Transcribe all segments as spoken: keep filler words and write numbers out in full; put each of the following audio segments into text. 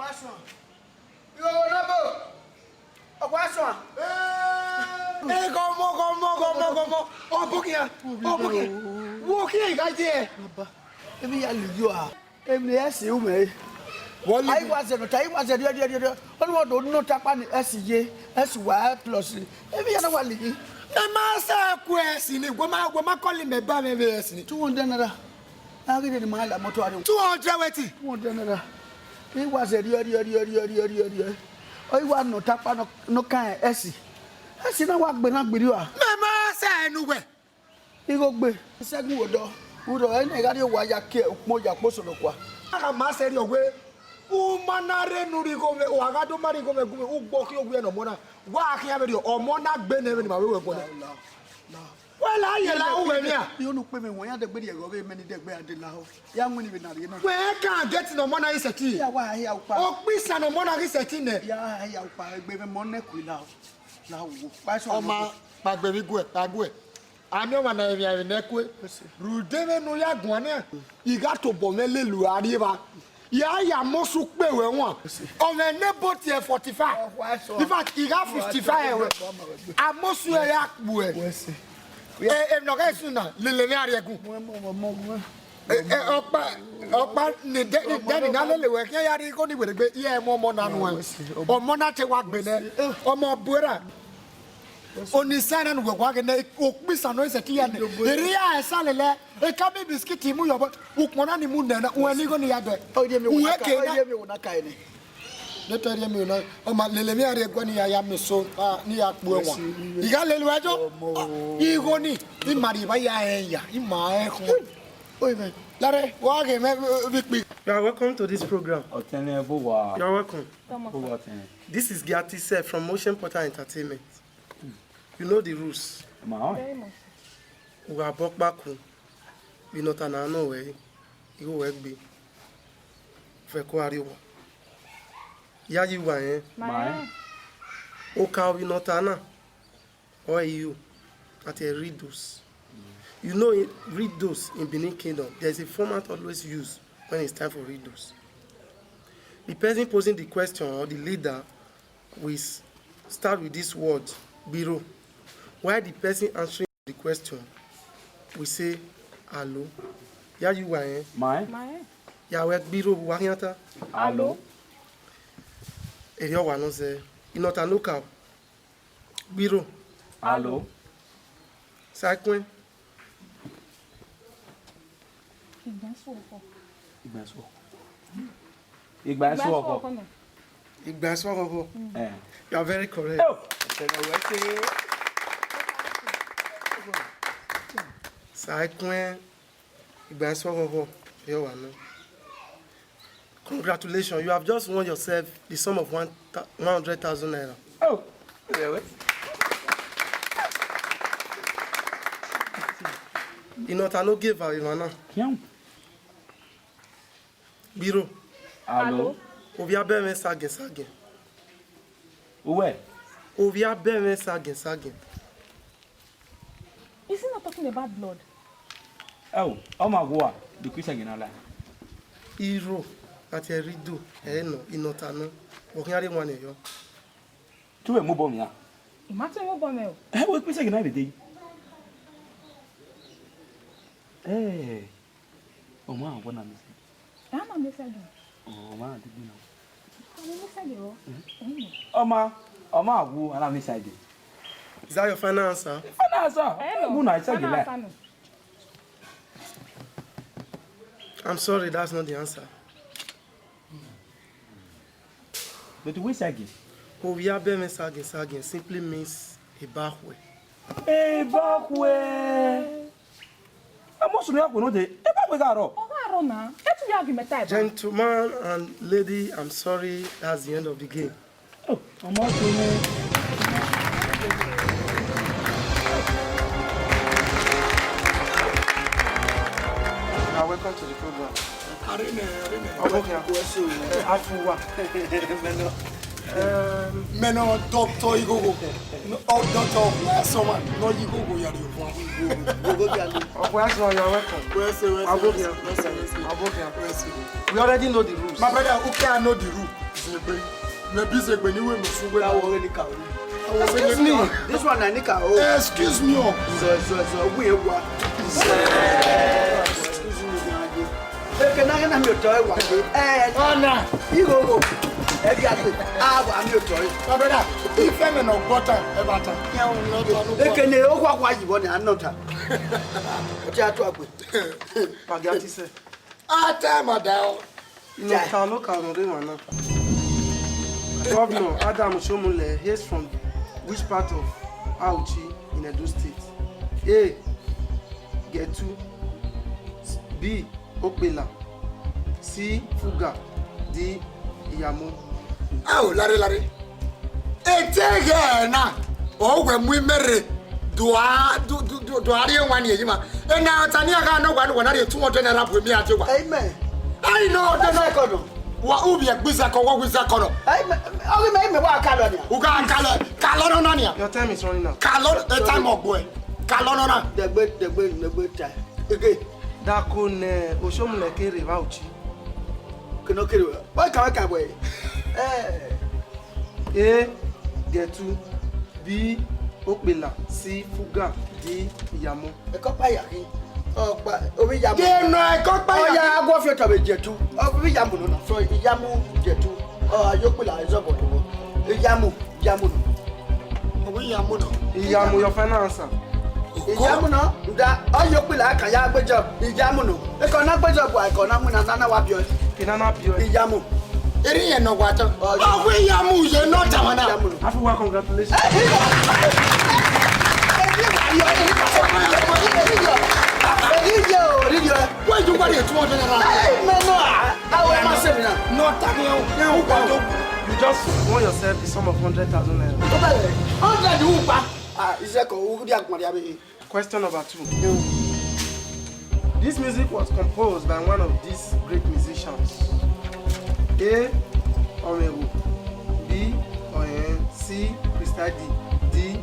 Wa suan. Igho ne bo. Ọ wa suan. Ee, gọmọ, gọmọ, gọmọ, gọmọ. Ọ bọ khian. Ọ bọ khian. Wo khian, I gha ye. Baba, emwi ya lele uwa. Emwi ne ẹsi ru mwẹ re. Wọ lele. A i wa zẹ nọ ta, a i wa zẹ rhiọrhiọrhiọ. Ọ ni wọ do nọ ta kpa ni ẹsi ye, ẹsi wa plus. Emwi ya na wa lele. Mẹ ma sẹ ku ẹsi ni, wẹ ma, wẹ ma call mẹ ba mwẹ vbe ẹsi ni. Two hundred naira. A ghi rhie ne ima la motor arre. Two hundred wetin? Two hundred naira. I wa zẹ rhiọrhiọrhiọrhiọrhiọ. Ọ i wa nọ ta kpa nọ, nọ kan ẹsi. Ẹsi na wa gbe na gbirri ua. Mẹ ma sẹ ne uwẹ. Igho gbe, sẹgun vbe odọ, urọ ẹre ne I gha rrie owa ya kie ukpọn ya kpo sẹ nọkua. A gha ma sẹ rriọ wẹ, u ma na rre enu rre igho mwẹ, wa gha do ma rre igho mwẹ gu mwẹ, u gbe okhian owiẹ ne ọmọ na, wa khian vberriọ, ọmọ na gbe nẹ vbene ima vbe ru ẹguọn na. Wẹ la ye la ru wẹ mia? I onu ukpemẹ wọn, ya dẹgbe rhie ẹghẹ ọvbehe mẹ ni dẹgbe a de lahọ. Ya winna vbe ne a rrie na. Wẹ kan gate ne ọmọ na i sẹtin. Ya wa hia ukpa. Okpisa ne ọmọ na ghi sẹtin nẹ. Ya hia ukpa, egbe mwẹ ọmọ nẹ ku lahọ. Lahọ wo. Kpa sẹ ọmọ. Ọma, kpagbẹn vbe iguẹ, kpaguẹ. Amẹ ọmwa na emwi a vbe nẹ kue, rhunmwuda vbene u ya guan na, I gha tobọ mwẹ lele uẹ arri evba. Ya ya mosu kpe ruẹ wan. Ọ mwẹ ne boat forty-five. In fact, I gha fifty-five ẹwẹ. Amosu ẹ ya kpuẹ. E, emwi ne ọ ghẹ sunu na, lele mwẹ arri ẹgu. E, e, ọkpa, ọkpa ni de, ni de ni na lele wẹ khian ya rrie igho ni werriegbe, iran mu ọmọ na nuẹn. Ọmọ na te wa gbe nẹ, ọmọ bu erha. Oni sa na ne uwẹ wa ghe nẹ, okpisa nọ i sẹtin ya nẹ. Erriọ esa lele, e ka mi biskit mu yọ, ukpọn na ni mu nẹ na, uwẹ ni igho ni ya dẹ. Uwẹ ke na. Ne te rhie mi na, ọ ma lele mi arre ẹguẹ ni ya ya mi so, ah, ni ya kpu ẹwaẹn. I gha lele uẹ yo. Ah, igho ni, I ma rhie evba ya rẹn ya, I ma rẹn khọn. Oi mẹ, lare, wa ghe mẹ, eh, vbe ikpi. You are welcome to this program. Ọtẹn ne ẹvbo wa. You are welcome. Ẹvbo wa ọtẹn. This is Giati Sef from Motion Portal Entertainment. You know the rules. Ma họn. Very much. Uwa bọ kpaku. Vbe inọta na nọ wẹ, igho wẹ gbe. Fẹ ko a rrie owa. Ya yi uwa rẹn. Ma rẹn. Oka vbe inọta na. Or you, that is riddles. You know, in riddles in Benin Kingdom, there is a format always used when it's time for riddles. The person posing the question or the leader will s-, start with this word, biro. While the person answering the question will say, alo. Ya yi uwa rẹn. Ma rẹn. Ma rẹn. Ya wẹ biro, wa khian ta. Alo. Erriọ wa nọ zẹ. Inọta ne okaro. Biro. Alo. Saikuẹn. Igbaẹsuọkọ. Igbaẹsuọkọ. Igbaẹsuọkọ. Igbaẹsuọkọ. Eh. You are very correct. Oh. Saikuẹn. Igbaẹsuọkọ. Erriọ wa nọ. Congratulations, you have just won yourself the sum of one thou-, one hundred thousand naira. Oh, inọta ne ọ gie eva emwa na. Kian. Biro. Alo. Ovbi abẹmwẹ sagiẹn sagiẹn. Uwẹ. Ovbi abẹmwẹ sagiẹn sagiẹn. Is he not talking about blood? Ẹo, ọ ma wua, the question gị na la. Iro, that is riddle, ẹ nọ, inọta nọ. Ọ khian rre wan yọ. Te u vbe mu obọ mwi ra? I ma te mu obọ mwẹ o. Ẹ, wẹ question gị na vbe dee. Ẹ, ọ ma wọ na mẹ. A na mẹ sẹ gị. Ọ ma degbe na. A na mẹ sẹ gị o. Ọ ma, ọ ma wu, a na mẹ sẹ gị. Is that your final answer? Final answer. Ẹ nọ. Mu na sẹ gị la. Final answer nọ. I'm sorry, that's not the answer. But we sẹ gị. Ovbi abẹmwẹ sagiẹn sagiẹn simply means ebakhuẹ. Ebakhuẹ. Amosu ne ọ ya khuẹ nọ dee, ebakhuẹ gha rrọọ. Ọ gha rrọọ na. Etu ya ghi mẹ ta eba. Gentleman and lady, I'm sorry, that's the end of the game. Oh, ọmọ tó ní. You are welcome to the program. Arene, arene. Ọgbọ kìá. Ẹ, afuwa. Mẹ nọ. Mẹ nọ Doctor Ighoho. Ọ Doctor Wesoma. Nọ yi Ighoho ya rrie ọkpa. Ọkpa ya sọ, you are welcome. Wẹsẹ, wẹsẹ, Abokia. Wẹsẹ, wẹsẹ. Abokia. Wẹsẹ. We already know the rules. My brother, Ukia know the rule. Egbe, mẹ bi sẹ egbe ne I wẹ ne ọ sẹ uwẹ. Awo ghe ni ka o. Awo ghe ni ka o. This one na ni ka o. Excuse me o. Zọ, zọ, zọ, wẹ wa. Excuse me, gha ye. Eke na ghe na miotọ ẹre wa ye. Eh, ọna. Igho gho. Ẹ dia ye. A wa miotọ ẹre. My brother, ife mẹ ne ọ gbọ ta, ẹ ba ta. Eke ne okhuakhua yi vbọ ne a nọ ta. Ọ te a tu akpe. Pagi a ti sẹ. A ta ma da o. Nọkan, nọkan, nọ rre emwa na. Governor Adam Oshiomhole hails from which part of Auchi in Edo State? A, Getu. B, Okpela. C, Fuga. D, Iyamo. Ao, lare, lare. Eteghẹ na, ọ wẹ mu imẹ rre, do a, do, do, do, do a rrie wan ni eyi ma. Ena ta ni a gha nọ wa ne uwa na rhie two hundred naira bu emi a die owa. Amen. Ai nọ, ọdẹ nọ. Second. Wa u vbiẹ gbe izakọ, wa wu izakọ nọ. Amen. Ọ ghi mẹ, mẹ wa ka lọ nia. U gha ka lọ, ka lọ nọ na nia. Your time is running out. Ka lọ, e time ọgbọ ẹ. Ka lọ nọ na. Dẹgbe, dẹgbe, dẹgbe time. Ege. Dako ne Oshiomhole ke rre evba Auchi. Kene ọ kere, wẹ ka, wẹ ka wẹ. Eh. A, Getu. B, Okpela. C, Fuga. D, Iyamo. Ẹkọkpa ya khin. Ọkpa, ovbi Iyamo. Ye nọ ẹkọkpa ya. Ọ ya khin. Agbọ fi otọ vbe Getu. Ovbi Iyamo nọ na. So, Iyamo Getu. Ọ, a ye Okpela, a zọ bọ to. Iyamo, Iyamo nọ. Ovbi Iyamo nọ. Iyamo, your final answer. Iyamo nọ, da, ọ ye Okpela ka ya gbe job. Iyamo nọ. Eko na gbe job wa, eko na mu na, na, na wa biọ. Ina na biọ. Iyamo. Eri yẹn nọ wa tọ. Ọ, Iyamo. Ọ, we Iyamo ye nọ ta wa na. Iyamo nọ. Afi wa, congratulations. Why you want two hundred naira? Hey, man, no, I, I will not say me now. No, thank you. You want to, you just won yourself the sum of hundred thousand naira. Hundred, you pa. Ah, is that called? Question number two. This music was composed by one of these great musicians. A, Omewo. B, Oyen. C, Crystal D. D,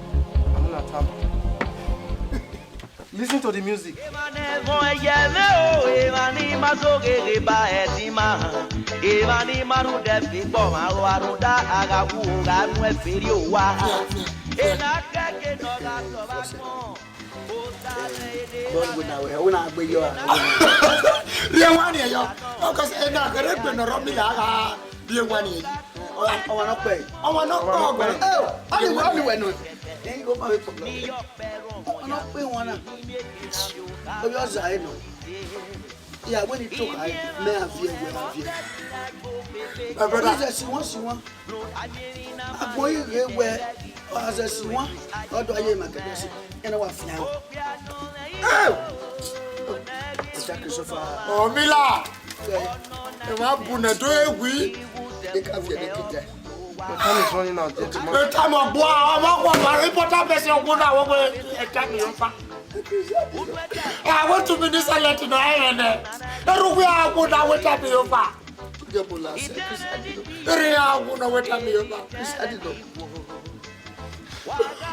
Amuna Tabo. Listen to the music. Emwa ne ẹvọn ẹyẹ mwẹ o, emwa ni ma zoghe ghe ba ẹtin ma, emwa ni ma rhunmwuda ẹfe kpọ mwa, ọ gha rhunmwuda a gha wu, ọ gha mu ẹfe rrie owa. Ena kẹkẹ ne ọ gha sẹ ọmwa agbọn. Bọ́ọ̀lù wo na wẹ̀, wo na gbé yọ àwọn. Rhie wan ni ẹyọ. Ọkọ sẹ ena gẹrẹ gbe nọrọ mi la gha rhie wan ni ẹyọ. Ọmwa nọ kpẹ. Ọmwa nọ kpẹ ọgbẹn. Ẹ o, ọni wẹ, ọni wẹ nọ. Ẹyin ko ma vbe problem. Ọmwa nọ kpẹ wan na. Obi ọza ẹ nọ. Iya wẹ ni to ka mẹ a viẹ wẹ a viẹ. My brother. Ọni zẹ si wan si wan. Agbọn ighe wẹ, ọ zẹ si wan, ọ do a ye ma kẹdẹ si, ẹna wa fian. Hey! Ẹja Christopher. Ọ mi la. Ẹ ma bu nẹ do ewi. Ẹ ka fi ẹdẹ kẹjẹ. Your time is running out, gentlemen. Ẹ ta mọ gbọ, ọmọ gbọ, ma important person ọgbọ na wọ wẹ ẹ ta mi ọfa. I want to minister let you know, ẹ nẹ. Ẹ rú wí àwọn ọgbọ na wẹ ta mi ọfa. Ẹ bọ la sẹ Christian. Ere ya wu nọ wẹ ta mi yo ma Christian nọ.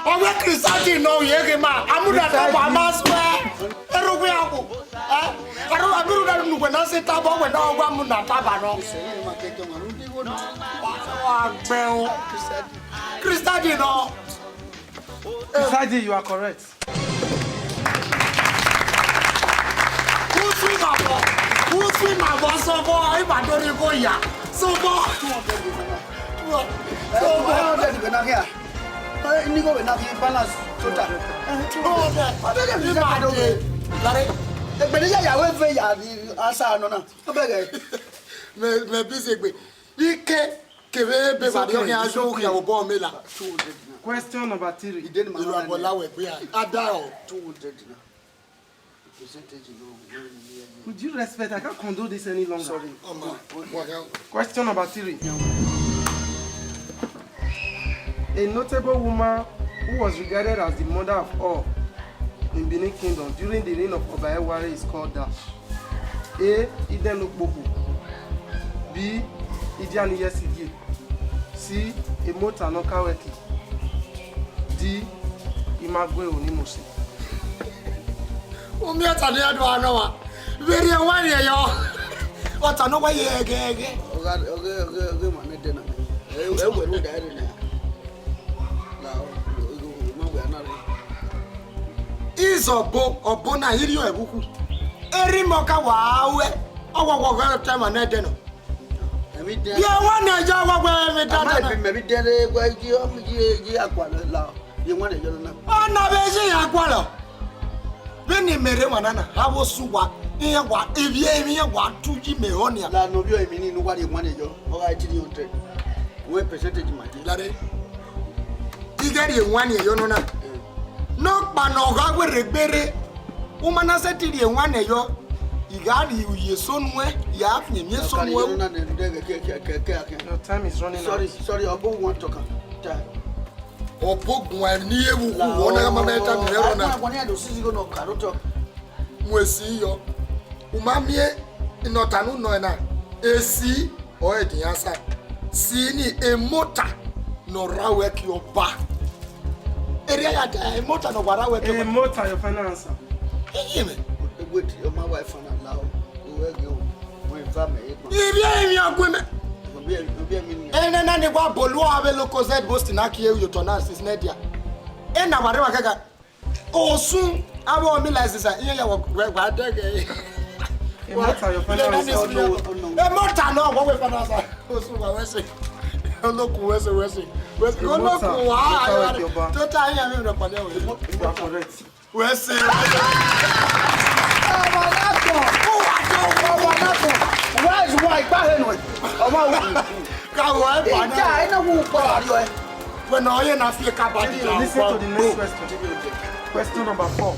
Ọ wẹ Christian nọ ye ghe ma, amuda ta ba ma sẹ. Ere wẹ ya wu. Eh? Ere wa buru da nu wẹ na se ta bọ wẹ na wa mu na ta ba nọ. Wa gbẹ o. Christian nọ. Christian, you are correct. Usu ima vọ, usu ima vọ sọvọ, ima do rhie igho ya. Sọvọ. Sọvọ. One hundred vbe na khian. Eh, ni igho vbe na khian balance total. Two hundred. Ima de. Lare. Egbe ne ya ya wẹ ve ya ni asa nọ na. Obẹghe. Mẹ, mẹ bi sẹ egbe. Ike. Kevbe ebe vbe arhiọ khian yo khian obọ mẹ la. Question number three. Ilu abọ la wẹ gbe a. Ada o. Two hundred na. Percentage no. With due respect, I can't condone this any longer. Sorry. Ọmọ, wa khian. Question number three. A notable woman who was regarded as the mother of all in Benin Kingdom during the reign of Oba Ewuare is called dash. A, Idenokpokpo. B, Idianiyesigie. C, Emota ne ọ ka wẹ ẹki. D, Imaguero ni Mose. U miẹn ọta ne iran do a nọ wa. Vberriọ ẹwaẹn rhiẹn yọ. Ọta ne ọ wa ye ẹghẹẹghẹ. Ọghe, ọghe, ọghe emwa ne ẹdẹ na, ẹ, ẹ wẹ ne u da ẹre na. Na, ọ, ọ, ọ, ọ, ma wẹ a na rre. Izọbo, ọbo na, I rhie ẹvbo ukhu. Erriọ mẹ ọ ka wa ruẹ, ọ wa, wa, wa ta emwa ne ẹdẹ na. Ẹmwẹ dẹ. Ye emwa ne ẹdẹ, wa, wa, emwi dada na. Mẹ bi dẹ re, wa, ye, ye, ye akua la. Ye emwa ne ẹdẹ na. Ọ na vbe ye akua la. Vbene imẹ rre emwa na na, avbe osu wa, iran wa, ivbi emwi iran wa tu yi mẹ họ nian. La ne ovbi ẹrinmwi nii ne uwa rhie emwa ne yọ, ọ gha three hundred. Wẹ percentage ma je. Lare. I ghẹ rhie emwa ne yọ nọ na. Eh. Nọkpa ne ọ gha werriegbe rre, u ma na sẹtin rhie emwa ne yọ, I gha rhie uyi eso nuẹn, ya fian emwi eso nuẹn. Your time is running out. Sorry, sorry, I don't want to come. Time. Ọbo guan ni evbu khu, ọ na gha ma mẹ ta ni rẹ rọ na. Mu esi yọ. U ma miẹn ne ọ ta ne u nọ ẹna. Esi ọre the answer. Si ni emota ne ọ rra wẹ ke ọba. Erriọ ya da emota ne ọ wa rra wẹ ke ọba. Emota, your final answer. Iye mẹ. Wait, your my wife and allow. Who will go? When family. Ibi emwi ọgua mẹ. Obi, obi mi ni. Ẹnẹ na ni wa bọlu avbe local Z Boss na kie ye otọ na since ne dia. Ena wa rre wa gaga. Osun, avbe ọ mi license, iye ya wa, wa, wa dẹghe. Emota, your final answer. Emota nọ, wẹ wẹ final answer. Osun wa wẹ sẹ. Olokun wẹ sẹ, wẹ sẹ. Wẹ sẹ. Emota, olokun wa, emota wa, ke ọba. Tota iye mi rẹ pale wẹ. You are correct. Wẹ sẹ, wẹ sẹ. Ọmọ na tọ. Ọmọ na tọ. Why is why? Gba he nọ. Ọmọ wo. Ka wo e ba na. Ija, ina wu kpọ ariọ ẹ. Wẹ nọ ye na fi ka ba di. Listen to the next question. Question number four.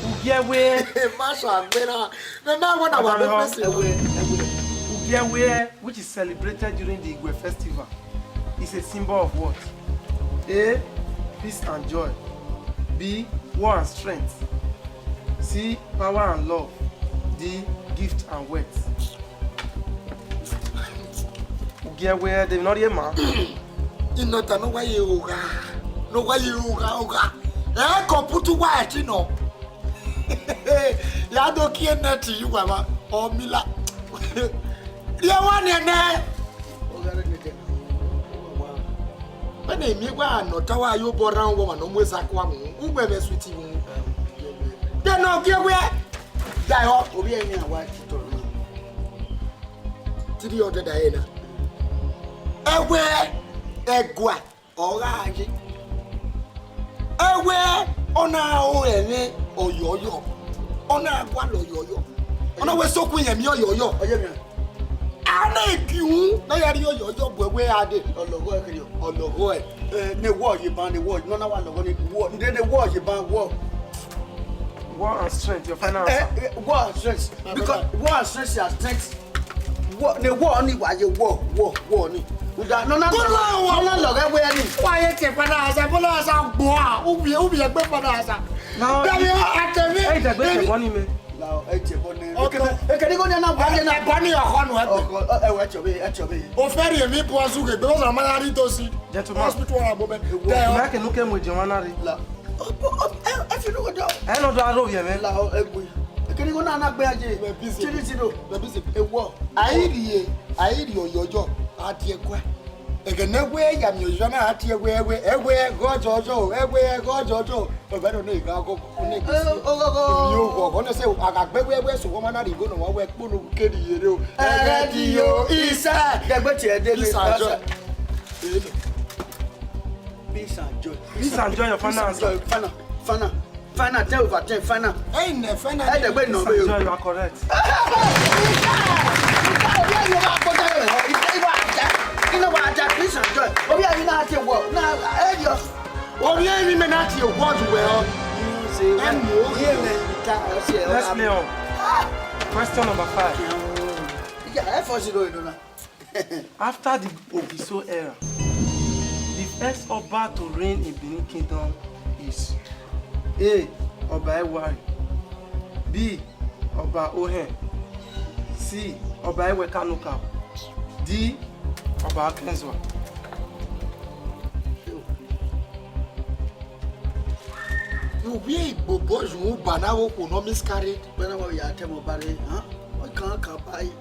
Ugie wẹ. Ma sọ agbera. Mẹ ma wọ na wa do question. Ugie wẹ, which is celebrated during the Igue festival, is a symbol of what? A, peace and joy. B, war and strength. C, power and love. D, gift and wealth. Ugie wẹ de nọ rhie ma. Inọta ne ọ wa ye ogha, ne ọ wa ye ogha, ogha. Ẹ kọ putu wa ẹtin nọ. Ya do kie nẹti yu wa ma, ọ mila. Rhie wa ni ẹnẹ. Vbene emie wa nọ ta wa yo bọ rran uwọ ma ne ọ mu esa kua mu, ugbẹn mwẹ sweet mu. Then ọ gie wẹ, ya họ. Ovbi ẹrinmwi a wa titọ na. Three hundred a re na. Ẹwẹ ẹgua ọ gha ye. Ẹwẹ ọ na ro ẹmwẹ ọyọyọ. Ọ na gualọ ọyọyọ. Ọ na wẹ sokun irẹn miẹn ọyọyọ. Ọ ye miẹn. A na gie uhunmwu ne a ya rhie ọyọyọ bu ẹwẹ a dee. Ọlọghọ ẹre. Ọlọghọ ẹ. Eh, ne wọ ye ban, ne wọ, nọ na wa lọghọ ne wọ, ne, ne wọ ye ban wọ. War and strength, your final answer. Eh, eh, war and strength. Because war and strength are strength. Wọ, ne wọ ni wa ye wọ, wọ, wọ ni. Uda, nọ na, nọ na lọghọ ẹwẹ ni. Wa ye te final answer, final answer gbọ a. Ubi, ubi ẹgbẹ final answer. Now, Dami, I tell me, ẹ dẹgbe te bọ ni mẹ. Now, ẹ jẹ bọ nẹ. Okay. Ekene, ekene ko ni ana gba ye na. Ẹ bọ ni ọkọ nu ẹ. Ọkọ, ẹ wẹ ẹchọ be, ẹchọ be. O fẹ rhie emwi bọ su ghe, gbe wọ sọ ma na rhie itosi. Gentleman. Hospital wa bo bẹ. Ewo. Dẹ ọ. Ima ke nu ke mu eje ọmwa na rre. La. O, o, o, ẹ, ẹ fi nu ko dọ. Ẹ nọ do aro vbiẹ mwẹ. La, o, egbe. Ekene ko na ana gbe aye. Wẹ busy. Chiri zero. Wẹ busy. Ewo. A i rhie, a i rhie ọyọyọ, a die ẹgua. Ẹghẹ ne ẹwẹ ya miẹn oya na, a tie ẹwẹ, ẹwẹ, ẹwẹ, ẹghẹ ọyọyọ, ẹwẹ, ẹghẹ ọyọyọ. Ọbẹrẹ ne gha ọgọgọ, ne gha ọgọgọ, ne se a gha gbe ẹwẹ, ẹwẹ, so wọ ma na rhie igho ne ọ wa wẹ kpo ne u ke rhie re o. Ẹghẹ di yo, isa. Dẹgbe tie ẹdẹ. Peace and joy. Peace and joy. Peace and joy, your final answer. Final, final. Final, ten over ten, final. Hey, ne final. Hey, the way no. Peace and joy, you are correct. Ovbi ẹrinmwi na tie wọ. Na, hey, yo. Ovbi ẹrinmwi mẹ na tie wọ ju wẹ ọ. Ẹ mu o. Let's play on. Question number five. Yeah, ẹ fọ si do, you know. After the Ogiso era, the first Oba to reign in Benin Kingdom is A, Oba Ewuare, B, Oba Ohen, C, Oba Ewekanuka, D, Oba Akenzua. Ovbi Igbo boys ru ba na wo kpo nọ miscarried. Wẹ na wa ya tẹ mọ ba re, huh? Wẹ kan kan ba yi.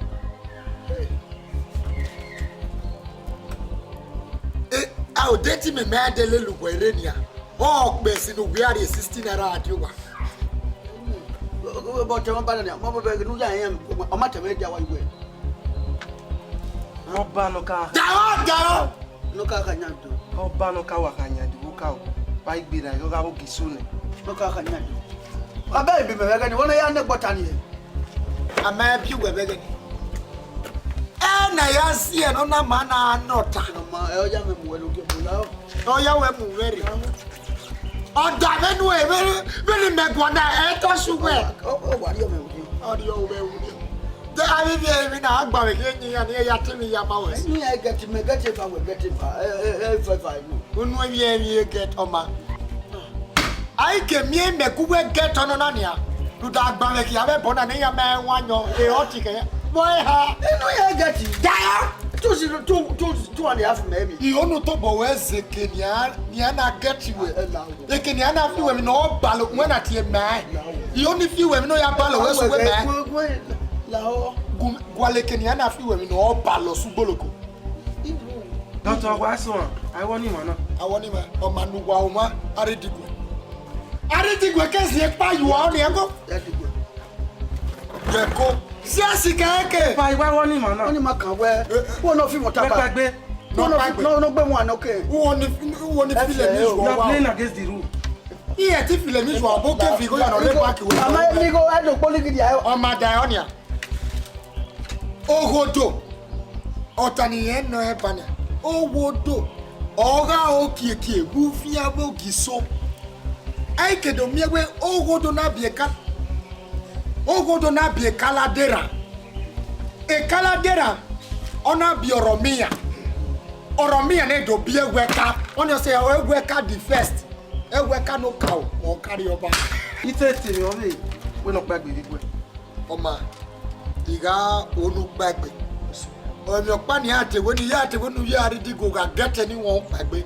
Odẹ te imẹ ma dẹ lele uwẹ rre nian, ọ kpẹ sin ne uwẹ a rhie sixty naira a die owa. But ẹmwẹ ọba na nian, ma bẹghe ne u ya rẹn, ọ ma tama ẹdia wa iwẹ. Ọba nọ ka. Daro, daro. Nọ ka kha yan do. Ọba nọ ka wa kha yan do ka o. Ba igbe ra, ọ gha vbe ogiso nẹ. Nọ ka kha yan do. Wa bẹ ibi mẹ vbe ẹghẹ ni, wẹ ne ya ne ẹgbọta ni. A ma biẹ uwẹ vbe ẹghẹ ni. Ẹ na ya si ẹn, ọ na ma na nọ ọta. Ọ ma, ẹ, ọ ya mwẹ mu wẹ ne ogie bu la o. Ọ ya wẹ mu wẹ rre. Ọ da vbe nu ẹ, vbe, vbe ne imẹ guan na, ẹ tọ su wẹ. Ọ, ọ, ọ wa rhie mwẹ wu. Ọ rhie mwẹ wu. De avbe emwi na a gba vbe khin eyin iran ni, ya te emwi ya ma wẹ. Eni ẹ get me, get eva wẹ, get eva. Ẹ, ẹ, ẹ, eva, eva, enu. Unu emwi emwi get ọma. A i ke miẹn mẹ gu wẹ get ọnọ na nian. Rhunmwuda agbavbe khian vbe ẹbọ na ne iran ma wan yọ, e hot kẹ. Vbọ e ha? Enu ya get. Daya. Two zero, two, two, two and a half mẹ emwi. I onu tobọ wẹ zeke nian, nian na get wẹ. Ẹ, la o. Eke nian na fi wẹ emwi ne ọ balo, wẹ na tie ma. La o. I onu fi wẹ emwi ne ọ ya balo, wẹ su wẹ ma. Wẹ, wẹ, la o. Gu-, gualọ eke nian na fi wẹ emwi ne ọ balo su gboloko. Doctor, wa suẹn, a i wọ ni ima na. A wọ ni ima, ọ ma ne uwa uma, a rre diguẹ. A rre diguẹ ke zi ekpa yuọ ọnii ẹko. Yẹ ko. Si a si kẹ eke. Pa iwa wọ ni ima na. Ọ ni ma kan wẹ. Wo nọ fi mọ tapa. Wẹ kpagbe. Wo nọ fi, nọ, nọ gbe mu anọ ke. Wo ni, wo ni file mi zuọ wa. You are playing against the rule. Iye ti file mi zuọ, bo ke fi go ya nọ re back we. Ama mi go, I don't believe in the. Ọ ma da ọnia. Oghodo, ọta ne irẹn nọ ẹba nian, oghodo, ọ gha ro kiekie vbe ufian vbe ogiso. A i ke do miẹn wẹ oghodo na biẹ eka, oghodo na biẹ eka ladian erha, eka ladian erha, ọ na biẹ ọrọmian, ọrọmian na do biẹ ẹwẹka, ọnii ọ sẹ ẹwẹka the first, ẹwẹka ne okaro, ọ kari ọba. I te te mwẹ ọvbe wẹ ne ọ kpaegbe vbe iguẹ. Ọ ma, I gha ru unu kpaegbe. Emwi ọkpa ne iran te wẹ ne, iran te wẹ ne u ya rre idigo gha gẹtẹ ne I ru ọnrẹn kpaegbe.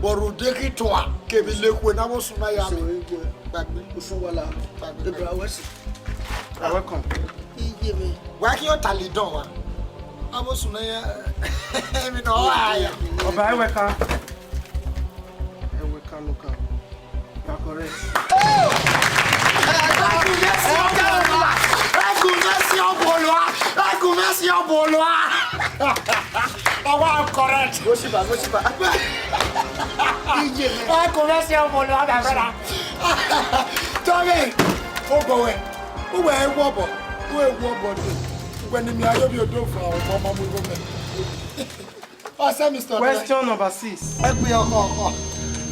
But rhunmwuda eghi tuan kevbe ilekhue ne avbe osun na ya miẹn kpaegbe. Osun wala. Kpaegbe. Ebra wẹ si. You're welcome. Iye mwẹ. Wa khian ọta le idọn wa. Avbe osun na ya emwi ne ọ ra ya. Ọba ẹwẹka. Ẹwẹka ne okaro. You are correct. Ẹgumẹ si ọbọlua, ẹgumẹ si ọbọlua. Ọwa correct. Gosiba, gosiba. Ẹgumẹ si ọbọlua, my brother. Tommy, ogbọ wẹ, uwẹ ẹ wọ ọbọ, uwẹ ẹ wọ ọbọ de. Uwẹ ne I miẹn ayọ vbe odẹ ọfa, ọmọ ọmọ mu igho mẹ. Ọ sẹ, Mister Question number six. Ẹgbẹ ọkọ ọkọ.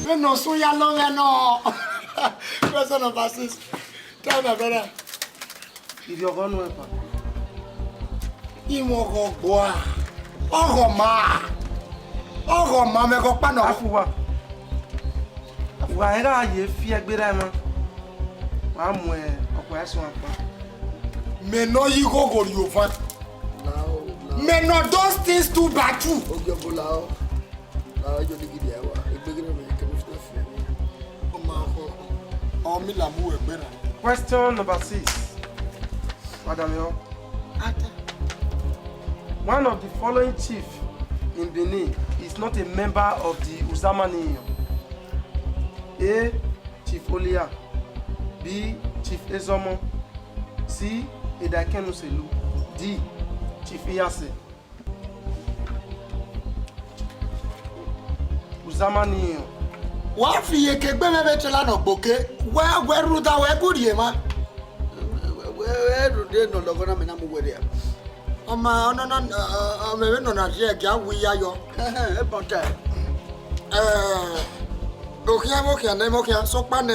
Vbene ọ sẹ ya lọ mwẹ nọ. Question number six. Tell my brother. Ivbi ọghọ nuẹn pa. Iwẹn ọghọ gbua. Ọghọ ma. Ọghọ ma mwẹ ọghọ kpa nọ. Afuwa. Wa i gha ye fi ẹgberra emwa. Wa mu ọkpa ẹse ọkpa. Mẹ ne ọ ye ighogho rrie ovan. Lao, lao. Mẹ ne ọ do things two by two. Ogiọvo lao. Lao, yo ni gidi ẹwa. Egbe gidi mẹ kẹ mi fi na fi. Ọ ma kọ. Ọ mi la mu wẹ gbe na. Question number six. Madam yo. Ata. One of the following chief in Benin is not a member of the Uzamani Union. A. Chief Olia, B. Chief Ezomo, C. Edaikẹnuselu, D. Chief Iyase. Uzamani Union. Wa fi iyeke gbe mwẹ vbe te la nọ gboke, wẹ, wẹ rhunmwuda wẹ gu rhie emwa. Wẹ, wẹ rhunmwuda ne ọ lọghọ na mẹ na mu wẹ rria. Ọ ma, ọ nọ, nọ, ọ, ọ, ọ mẹ vbe nọ na rhie ẹgia wu ya yọ. Ebọta. Eh, okhian vbe okhian ne, vbe okhian, sokpan ne,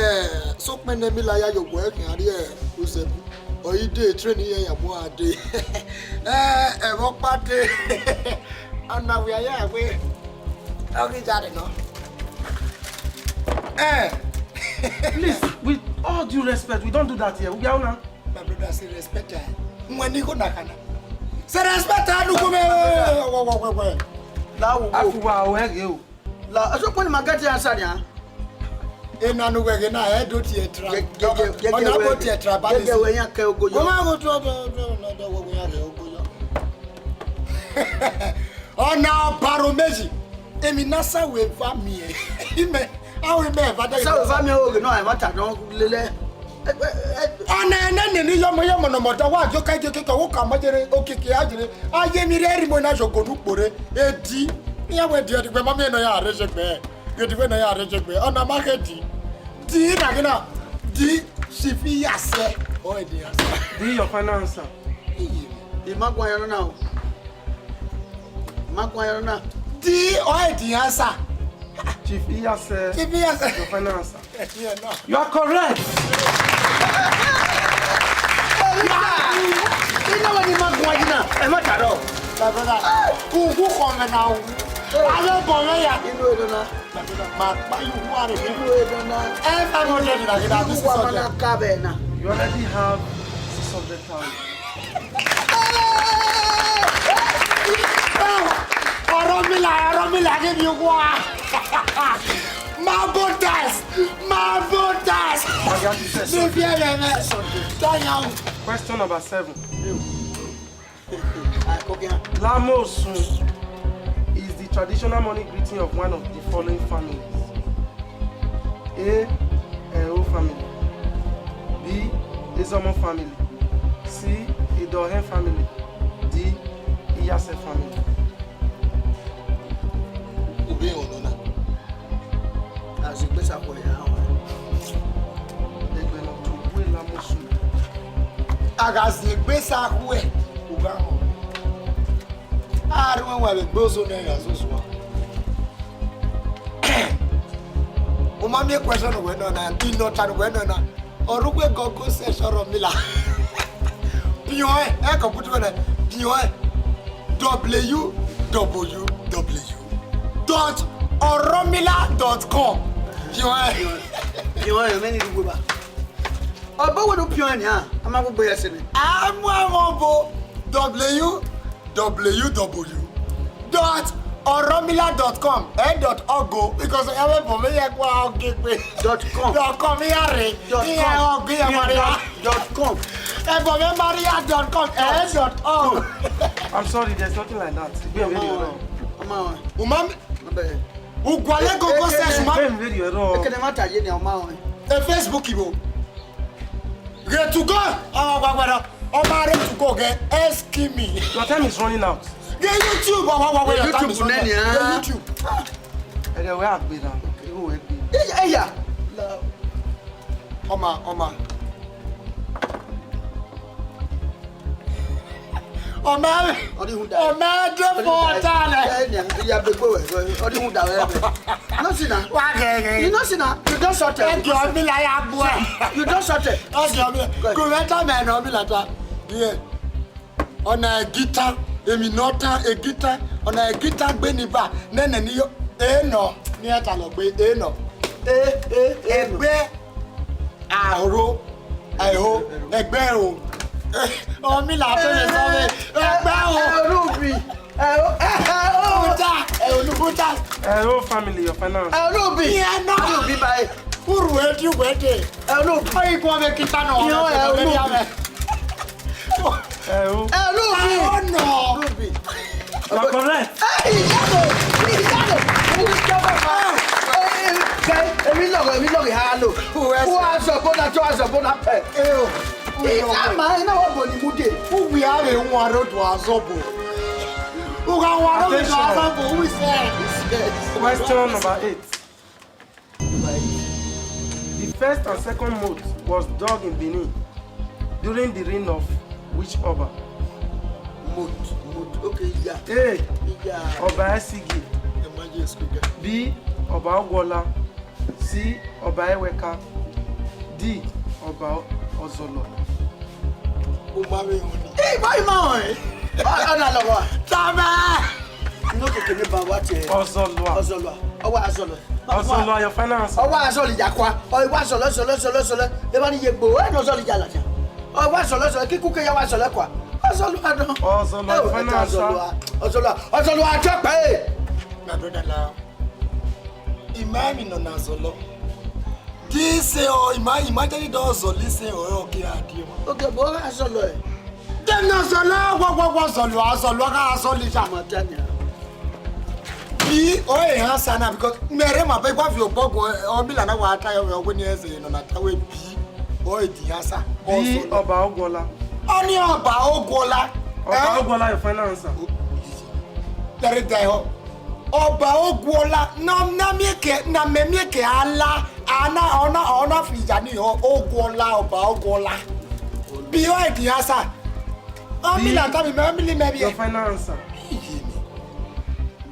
sokpan ne mi la ya ye ogbọ khian rrie Uzebu. Ọ i de train ye ya mu a de. Eh, ẹvbo ọkpa de. Ana wi ya ya we. Ọ ghi jare nọ. Eh. Please, with all due respect, we don't do that here. We are una. My brother, say respect, eh? When you go na kana. Say respect, eh, look me. Wait, wait, wait, wait. Now, afuwa o ege o. La, so when my get answer ya. E na no wege na e do ti e tra. Ge, ge, ge, ge, ona go ti e tra ba. Ge, ge, we yan ke ogo yo. Go ma go to, to, to, no, do we yan ke ogo yo. Ọna ọbaro meji. Emwi ne a sa wẹ eva miẹn, imẹ, a wẹ imẹ eva dẹ. Sa wẹ eva miẹn oghe nọ, ẹmwata nọ lele. Ọna ẹnẹ nene yọmọ yọmọ ne ọmọ da wa yo ka je keke, wo ka ma jere, okeke a jere. A ye emwi rre rhie imẹ na ye ogo ne ukpo rre. Edi, iran wẹ di ẹdẹ, ma miẹn ne ọ ya rre ye egbe. Ghe di wẹ ne ọ ya rre ye egbe. Ọna ma ghe di. Di na ghe na. Di, Chief Iyasẹ. Ọ ẹdẹ ya sa. Di your final answer. Iye. I ma guan yan na o. I ma guan yan na. Di ọ ẹdẹ ya sa. Chief Iyasẹ. Chief Iyasẹ. Your final answer. Yeah, no. You are correct. Ina wẹ ne I ma guan yi na, ẹ ma ta rọ. My brother, ugu khọ mwẹ na wu. Avbe bọ mwẹ ya. Inu edo na. My brother, ma kpa you one again. Inu edo na. Eh, five hundred na, na, this is hundred. You already have six hundred thousand. Ọrọmila, Ọrọmila, give you one. Marble dice, marble dice. Oga, this is something. Tell you. Question number seven. Lamosun is the traditional morning greeting of one of the following families. A, Ero family. B, Ezomo family. C, Idohen family. D, Iyase family. Ube ọnọ na. A zẹ egbe sa khuẹ ya họn. Egbe ne ọ tobọ Lamosun. A gha zẹ egbe sa khuẹ, u gha họn. A rre uwẹ vbe egbe ozo nẹ gha zozua. U ma miẹn question wẹ nọ na, I nọ ta wẹ nọ na. Ọrugbe gogo sẹ Ọrọmila. Piọn ẹn, ẹ kọ kutu wẹ nẹ, piọn ẹn. W W W dot oromila dot com. Piọn ẹn. Piọn ẹn, mẹ ni rugbo ba. Ọ bọ wẹ ne u piọn ẹn nian, a ma gu gbe ẹse nẹ. A mu ẹmwẹ ọbo, W W W dot oromila dot com, eh, dot org o, because ẹ vbe bọ vbe ya kua ọgegbe. Dot com. Dot com, ya rre. Dot com. Ya ọgẹ, ya Maria. Dot com. Ẹ bọ vbe Maria dot com, eh, dot org. I'm sorry, there's nothing like that. Igbe video, no. Ọmọ wọn. U ma mi- Ọbẹ. U gualẹ gogo sẹ, u ma- Igbe video, no. Ekene ma ta ye ni ọmọ wọn. E Facebook ibo. Ghe tugo, ọ wa wẹrẹ, ọ ma rre tugo ghe, excuse me. Your time is running out. Ghe YouTube, ọ wa wa wẹrẹ, your time is running out. Ghe YouTube. Ẹghẹ wẹ a gbe na, ẹghẹ wẹ gbe. Eya, eya. Ọma, ọma. Ọma, ọma de fọ ọta nẹ. Ya be gbe wẹ, ọ di hun da wẹ. No see na. Wa gẹgẹ. You no see na. You don sort it. Ẹgbẹ ọmila ya bu ẹ. You don sort it. Ọsẹ ọmila. Kò mẹ ta mẹ ẹnẹ ọmila ta. Yeah. Ọna ẹgita, emwi ne ọ ta ẹgita, ọna ẹgita gbe ni ba, nene ni yo, enọ, ni ẹ ta lọ gbe, enọ. E, e, enọ. Ẹgbẹ aro, ẹho, ẹgbẹ ẹro. Ọmila to le sọ vbe, ẹgbẹ ẹro. Ẹrubi. Ẹro, ẹro. Uta, ẹro, uta. Ẹro family, your finance. Ẹrubi. Iye na. Ẹrubi ba e. Uru edi uwẹ de. Ẹrubi. Oyi kọ vbe kita nọ. Iye ẹrubi. Ẹro. Ẹro bi. Ẹro nọ. Ẹro bi. You are correct. Ẹ, ìyá lò, ìyá lò. Èmi lọ́gọ̀, èmi lọ́gọ̀ ha lò. Who ask your brother to ask your brother pẹ? Ìyá màá iná wọ́n bò ní múdè. Uwe a rẹ wọn arẹ odò azọbo. Uga wọn arẹ odò azọbo, who is there? Question number eight. The first and second moat was dug in Benin during the reign of which Oba? Moat, moat. Okay, yeah. A. Yeah. Oba Esigi. The magic speaker. B. Oba Ogwola. C. Oba Eweka. D. Oba Ozolo. O ma vbe họn ni. Ẹ, báyìí máa hàn ẹ́. Ọ, ọ na lọ wa. Tama. Inú kèké ní ba wa tiẹ̀. Ozolua. Ozolua. Ọwọ́ Ozolua. Ozolua, your finance. Ọwọ́ Ozolua ìjà kwa. Ọ, ìwà Ozolua, Ozolua, Ozolua, Ozolua. Ẹ bá ní iye gbòó, ẹ ní Ozolua ìjà làjà. Ọwọ́ Ozolua, Ozolua, kíkú kẹyà wà Ozolua kwa. Ozolua náà. Ozolua, ẹ ò, ẹ ta finance. Ozolua. Ozolua, Ozolua, àjọ pé. My brother now. Imagine on Ozolua. This, eh, oh, ima-, imagine the Ozolua, this, eh, oh, okay, I do. Okay, but Ozolua. Dem na zọlọ, wọ, wọ, wọ zọlọ, a zọlọ, a zọlọ, ja. Ọmọ Daniel. Bi ọre answer na, because mẹ rhe ma ba egba viọ obọ guan, ọ mila na wa ta yọ wẹ, ọ wẹ ne irẹn zẹ nọ na ta wẹ bi ọre the answer. Bi Ọba Ogwọla. Ọni Ọba Ogwọla. Ọba Ogwọla, your final answer. Lẹre da ehọ. Ọba Ogwọla, na, na miẹn ke, na mẹ miẹn ke a la, a na, ọ na, ọ na fi iya ni họ, Ogwọla, Ọba Ogwọla. Bi ọre the answer. Ọ mila ta mi, mẹ, ọ mila mẹ biẹ. Your final answer. Iye mi.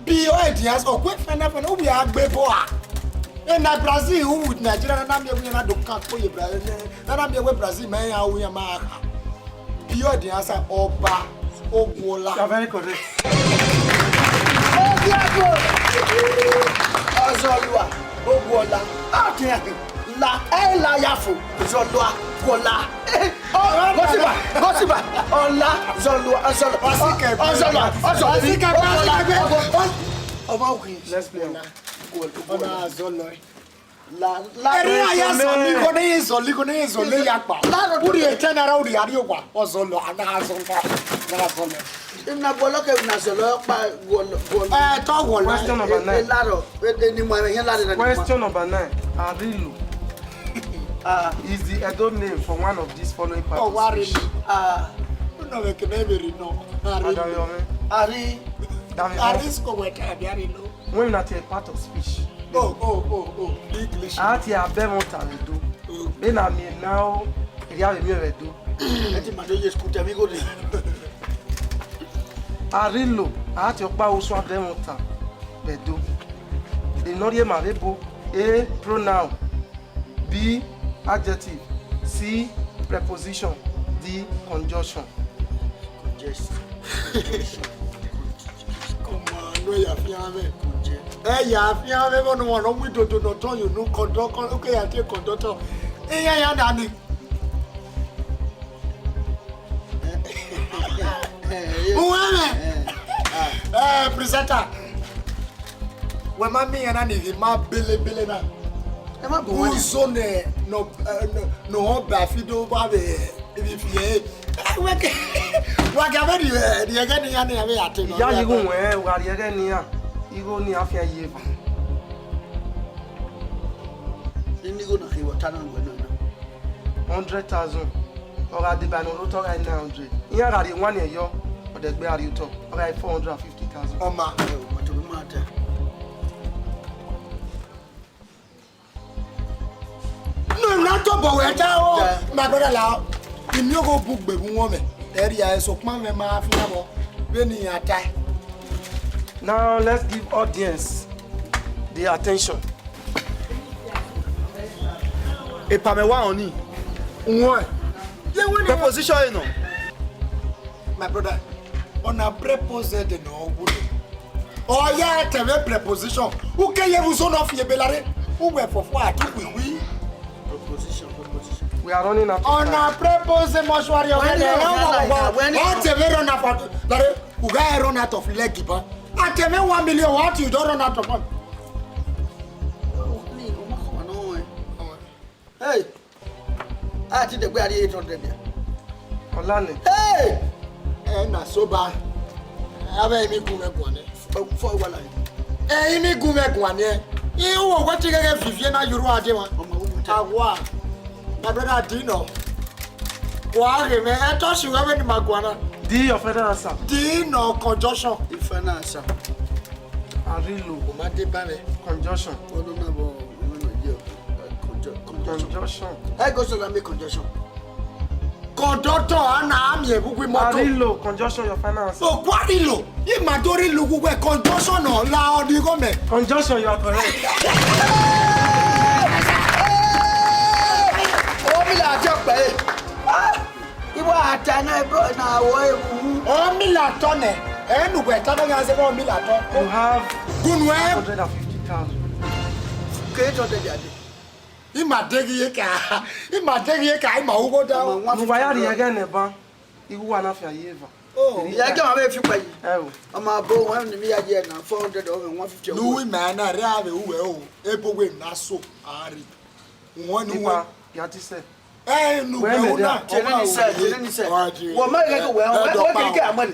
Bi ọre the answer, ọkue fẹnẹ fẹnẹ, uwẹ a gbe bọ a. Ena Brazil, who with Nigeria, na miẹn wẹ na do kan kpo ye Brazil, na na miẹn wẹ Brazil, mẹ ya wu ya ma kha. Bi ọre the answer, Ọba Ogwọla. You are very correct. Ọzọlua Ogwọla. Ọtẹn la, ẹ la ya fo. Ọzọlua Ogwọla. Ọ, gọsiba, gọsiba. Ọla, Ọzọlua, Ọzọlua, Ọzọlua, Ọzọlua. Ọmọ win. Let's play. Ọna Ọzọlua. La, la. Eri aya zọlọ igho ne ye zọlọ igho ne ye zọlọ ya kpa. Uri etẹn na ra uri ari owa. Ọzọlua, ana Ọzọlua, ana Ọzọlua. Ina gwọlọ ke una zọlọ kpa gwọlọ, gwọlọ. Eh, tọ gwọlọ. Question number nine. Elaro, eni mu ẹmwẹ hiẹn lare na. Question number nine. Arilo. Ah, is the Edo name for one of these following parts of speech? Ah, no, we can never know. Ari. Ari. Ari. Ari siko weta abi Arilo. When una take part of speech. Oh, oh, oh, oh. English. A ti abẹ mọ ta vbe do. Be na mi na o, ria vbe mi vbe do. Eti ma do ye school tell me go dey. Arilo, a ti ọkpa usun abẹ mọ ta vbe do. Eno rhie ma vbe bo, A, pronoun, B, adjective, C, preposition, D, conjunction. Conjunction. Come on, no, ya fian mwẹ. Conjunction. Ẹ ya fian mwẹ, vbọ ne uwa nọ mu idodo ne ọ tọn ye unu kọdọ, kọ, oke ya tie kọdọ tọn. Iran ya na ni. Uwẹ mwẹ. Eh, presenter. Wẹ ma miẹn iran na ni ghi ma belebele na. Ẹ ma bu wọn. Uzo nẹ, nọ, eh, nọ, nọ, ba fi do wa vbe, ibi fi ẹ. Wa ke, wa ke ave ni, ni ẹgẹ ni ya ni ave ya te nọ. Ya yi gun wẹ, wa ri ẹgẹ ni ya. Igho ni a fian ye eva. Ini igho na khe wọ ta na wẹ nọ na. Hundred thousand. Ọ gha deba ne ọ rre otọ, ọ gha nine hundred. Iran gha rhie one yọ, ọ dẹgbe gha rhie otọ, ọ gha four hundred and fifty thousand. Ọ ma. Ẹ o, ma tobọ ma ta. No, na tobọ wẹ ta o. Yeah. My brother la, imi ogho bu gbe vbe uwọnmwẹ. Ẹ rhia ẹre, sokpan mwẹ ma fian vbọ vbene iran tae. Now let's give audience the attention. Epa mẹ wa ọni. Wọ́n. Preposition ẹ nọ. My brother, ọna preposition de nọ wu de. Ọ ya tẹmẹ preposition. U ke ye vbe uzo nọ fi ebe lare. U wẹ fọfọ a tu khuikhui. Preposition, preposition. We are running out of time. Ọna preposition mortuary of the. Ọ tẹmẹ run out of lare. U ga run out of leg ban. A tẹmẹ one million, what you don run out of money? Hey! A ti dẹgbe a rhie eight hundred ya. Ọlani. Hey! Ẹ na so ba. Avbe imi gu mwẹ guan nẹ. Fọ wala. Ẹ imi gu mwẹ guan nẹ. I wo wẹ ti ghẹghẹ vivie na yuru ade wa. Ọmọ wo ta. Awa. My brother Dino. Wa ghe mwẹ, ẹ tọ si wẹ vbene ima guan na. Di your final answer. Dino conjunction. Your final answer. Arilo. O ma de ba mwẹ. Conjunction. Ọdọ na bọ, ọdọ na ye, eh, conju-, conjunction. Conjunction. Ẹ go so na make conjunction. Conductor, a na a miẹn vbe uwu mọto. Arilo, conjunction, your final answer. Okua rilo, ima do rilo uwu wẹ conjunction nọ la ọ ni gho mẹ. Conjunction, you are correct. Omi la jọ pẹ. Ibo a ta na, bro, na wo ewu. Ọ mi la tọ nẹ. Ẹ nu wẹ ta bẹ yan se bọ mi la tọ. You have Gunu ẹ. Hundred and fifty thousand. Ke tọ de dia de. I ma deghi ye ka. I ma deghi ye ka, i ma ugho da. Nu wa ya ri ẹghẹ nẹ ban. Igho wa na fian ye eva. Oh. Ya ke ma be fi pa yi. Ẹ o. Ọ ma bo one ni mi ya ye na four hundred or one fifty. Nu wi ma na re ave uwe o. Ebo we na so ari. Wọ́n ní wọ́n. Ipa, ya ti sẹ. Ẹ nu wẹ o na. Tẹ̀lé ní sẹ, tẹ̀lé ní sẹ. Wọ́n máa yẹ kí wẹ̀ wọ́n wẹ̀ kí kí àmọ́ ni.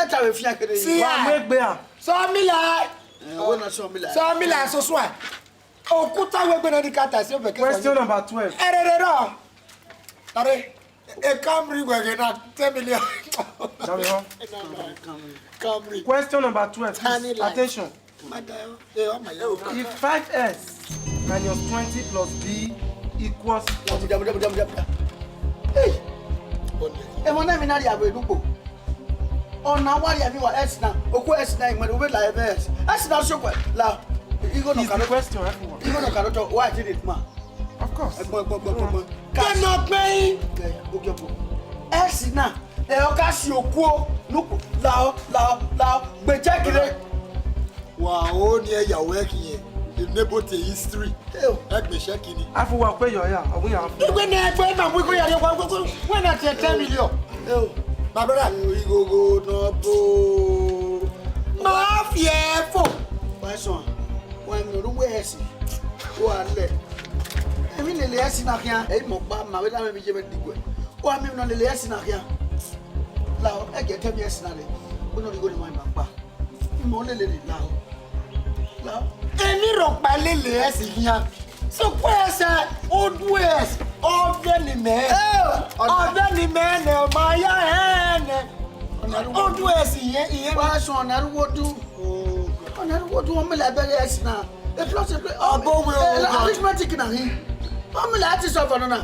Ẹta vbe fian kere. Si Wa a. mu egbe a. Sọmila. Eh, wẹ na sọmila. Sọmila soso a. Okuta wegbe na ni ka ta si obeke. Question number twelve. Ẹrere rọ. Are, a Camry wẹ ghe na, ten million. Camry, huh? Camry. Question number twelve, please. Tiny light. Attention. Madam, eh, oh my God. If five S minus twenty plus B equals Hey! Emọ na emwi na rhie vbe Enugbo. Ọna wa rhie vbe uwa S na, okhuo S na imẹ, u vbe la ẹmwẹ S. S na sokwe, la. Igho nọ Is the karo. Question, everyone. Igho nọ karo tọ, wa ti rhie ma. Of course. Ẹgbọn, ẹgbọn, ẹgbọn, ẹgbọn. Kẹ nọ kpẹin. Ẹ, ogiọbo. S na, ẹ, ọ ka si okuo, nuku, lao, lao, lao, gbe check rre. Wa o ni ẹ ya wẹ khian, enable the history. Eo. Ẹ gbe check ni. Afu wa kpe yọ ya, ọ wẹ ya. Igbe na ẹgbẹ ma wẹ ko ya de wa, wa, wa, wa na te ten million. Eo. My brother, igogo nọ bo. Ma fi ẹ fo. Wa sọn, wa mi ru wẹ ẹsi. Wa lẹ. Emwi lele ẹsi na khian, ẹ i mọ gba ma, wẹ da mẹ bi je mẹ diguẹ. Wa mi nọ lele ẹsi na khian. Lao, ẹ gẹ tẹ mi ẹsi na rẹ. Wẹ nọ righo ni ma ima kpa. Imọ lele ni lao. Lao. Emwi rhọkpa lele ẹsi khian. Sokpan ẹsẹ, odu ẹs, ọvẹ ni mẹ. Eh, ọna- Ọvẹ ni mẹ nẹ, ọ ma ya hẹ nẹ. Ọna ru- Odu ẹs, iyẹn, iyẹn. Wa sọn ọna ru wodu. Ọna ru wodu, ọ mẹ la bẹghe ẹs na. E plus, e plus, Ọbọ wẹ eh, o, God. Arithmetic na hin. Ọ mẹ la ti solve ọna na.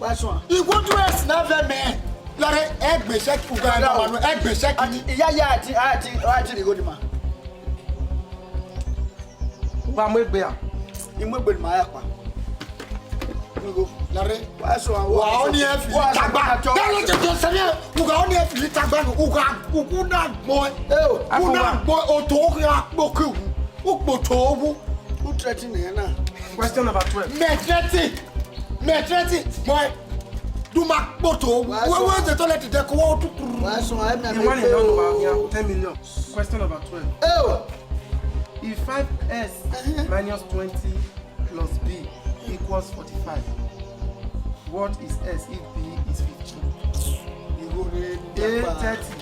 Wa sọn. Iwodu ẹs na vẹ mẹ. Lare, ẹ gbe check, uga ẹ ma wa nu, ẹ gbe check ni. Iya, iya, ati, ati, ati ni go di ma. Wa mu egbe a? I mu egbe ne ima ya kpa. Lare. Wa sọ, wa Wa sọ, ọ ni ẹ fi wa sọ, tagba. Wa sọ. Dalo tete sẹrẹ, uga ọ ni ẹ fi tagba nu, uga, ugu na gbọn. Eh, o. Ugu na gbọn, oto gha kpoke u. U kpoto owu. U threaten ẹ na. Question number twelve. Mẹ threaten. Mẹ threaten. Boy. Du ma kpoto owu. Wa sọ. Wẹ wẹ de toilet de ko wo tu. Wa sọ, ẹ mẹ. You want a number here? Ten million. Question number twelve. Eh, o. If five S Uh-huh. minus twenty plus B equals forty-five, what is S if B is fifteen? Igho rre A dagba. thirty,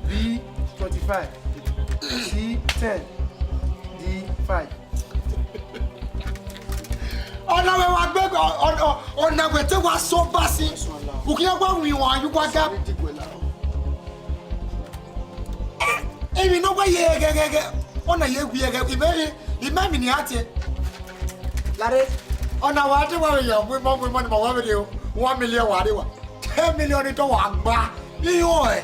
B twenty-five, C ten, D five. Ọna wẹ wa gbe, ọ, ọ, ọ, ọna wẹ te wa so ba si. Ukhian wa wi wan yu wa ga. Emwi ne ọ wa ye ghẹghẹghẹ, ọ na ye wi ẹghẹ, imẹ, imẹ emwi ne a tie. Lare, ọ na wa te wa vbe ya mu imọ, mu imọ ne ma wa vbe rhie one million wa rre wa. Ten million ni tọ wa gba. Iyo ẹ.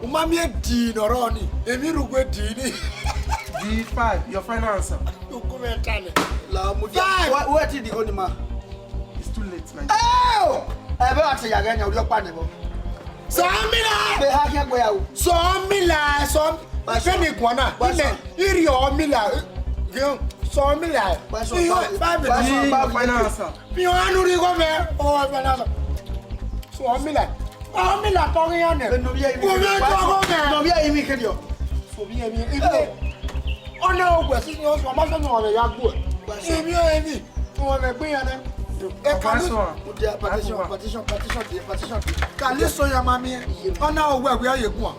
U ma miẹn di ne ọ rrọọ ni, emwi rhugbe di ni. D five, your final answer. Uku mwẹ ta nẹ. La mu dia. Five. Wẹ, wẹ ti di go ni ma. It's too late, my dear. Oh! Ẹ bẹ wa te ya ghẹ yan, u rhie ọkpa nẹ vbọ. Sọmila! Be ha khian gbe ya o. Sọmila, sọm-, Pastor. Feni guana. Pastor. Ine, iri ọmila. Gẹn, sọmila. Pastor, Iyo, Pastor, Bible. Pastor, Your final answer. Mi o anu ri gome. O, final answer. Sọmila. Ọmila tọ ghi yan nẹ. Be nọ vbe imi. Gome tọ gome. Nọ vbe imi kediọ. So vbe imi. Ibi. Ọna ogbẹ si ni o sọ, ma sọ nọ ya gbo. Pastor. Imi o imi. Wọ́n mẹ gbé yan nẹ. Ẹ kà ní. Pastor. Mo jẹ partition, partition, partition de, partition de. Kà lè sọ ya ma mi. Ọna owó ẹ̀wẹ̀ ayé gùn à.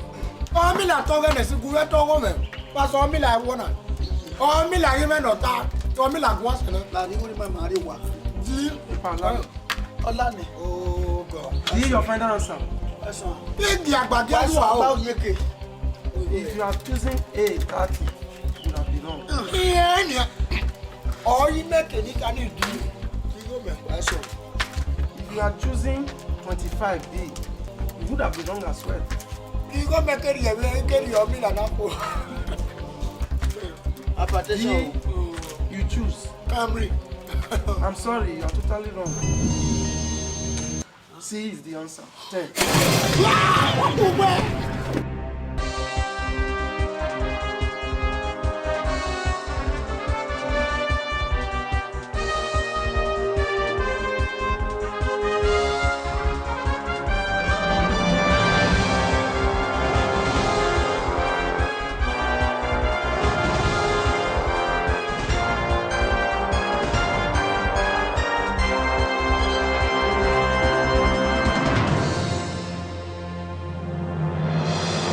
Ọmila tọghẹ nẹ sí gùn rẹ tọghọ mẹ. Pastor Ọmila ẹwọ na. Ọmila yìí mẹ nọ ta. Ọmila gùn àṣẹ nẹ. La ni wọ́n ní ma ma rí wa. Di. Ọlá ni. Oh God. Di your final answer. Ẹ̀sán. Igi àgbàdì Wá ẹlú sọ àwọn. Àbá òye ke. If you are choosing A thirty, you would have been wrong. Ìyẹn ni. Ọ yìí mẹ kèmí ká ní ìdí. Kí ló mẹ? Wá sọ. If you are choosing twenty-five B, you would have been wrong as well. Kí ló mẹ kéré yẹ, kéré yọ mí lànà kó. Hypertension. D, you choose. Camry. I'm sorry, you are totally wrong. C is the answer. Ten. Wá! Wọ́n kú pẹ́.